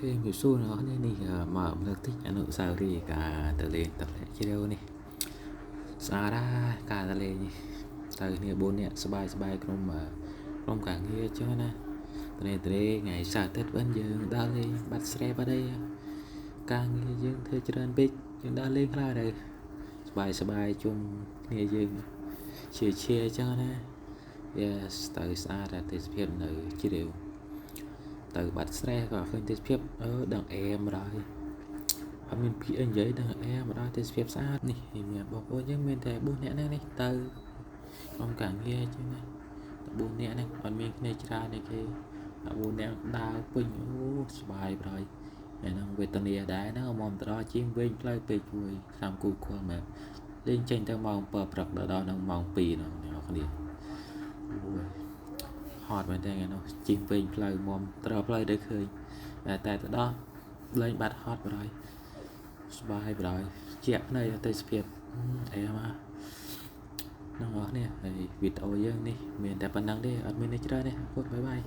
ជំរាបសួរអ្នកនរគ្នានេះមករំលឹកតិចអនុស្សាវរីយ៍ការទៅលេងទឹកធ្លាក់ជ្រាវនេះស្អាតណាស់ការទៅលេងនេះទៅគ្នា4នាក់សប្បាយសប្បាយក្រុមក្រុមការងារអញ្ចឹងណាត្រេត្រេថ្ងៃសៅរ៍អាទិត្យវិញយើងដើរលេងបាត់ស្រែបាត់អីការងារយើងធ្វើច្រើនពេកយើងដើរលេងខ្លះទៅសប្បាយសប្បាយជុំគ្នាយើងជាជាអញ្ចឹងណា Yes ទៅស្អាតតែទេសភាពនៅជ្រាវទៅបាត់ stress ក៏ឃើញទេសភាពអឺដឹងអែមដល់អត់មានពាក្យអីនិយាយដឹងអែមដល់ទេសភាពស្អាតនេះមានបងប្អូនយើងមានតែ4នាក់ហ្នឹងនេះទៅក្រុមការងារអញ្ចឹងណាតែ4នាក់ហ្នឹងអត់មានគ្នាច្រើនទេគេតែ4នាក់ដើរពេញអូសប្បាយប្រយហើយហ្នឹងវេទនាដែរហ្នឹងមកទៅដល់ជាងវិញផ្លូវពេកជួយតាមគូគល់មែនលេងចេញទៅម៉ោង7ព្រឹកដល់ដល់ម៉ោង2ហ្នឹងអ្នកនរគ្នាអូយហត់មែនតើថ្ងៃនោះជិះវិញផ្លូវមុំត្រផ្លូវទៅឃើញតែតែទៅដល់លេងបាត់ហត់បណ្ដោយស្បាយបណ្ដោយជាក់ភ្នែកទេសភាពអីមកហ្នឹងបងប្អូនហើយវីដេអូយើងនេះមានតែប៉ុណ្្នឹងទេអត់មាននេះច្រើនទេអរគុណ bye bye.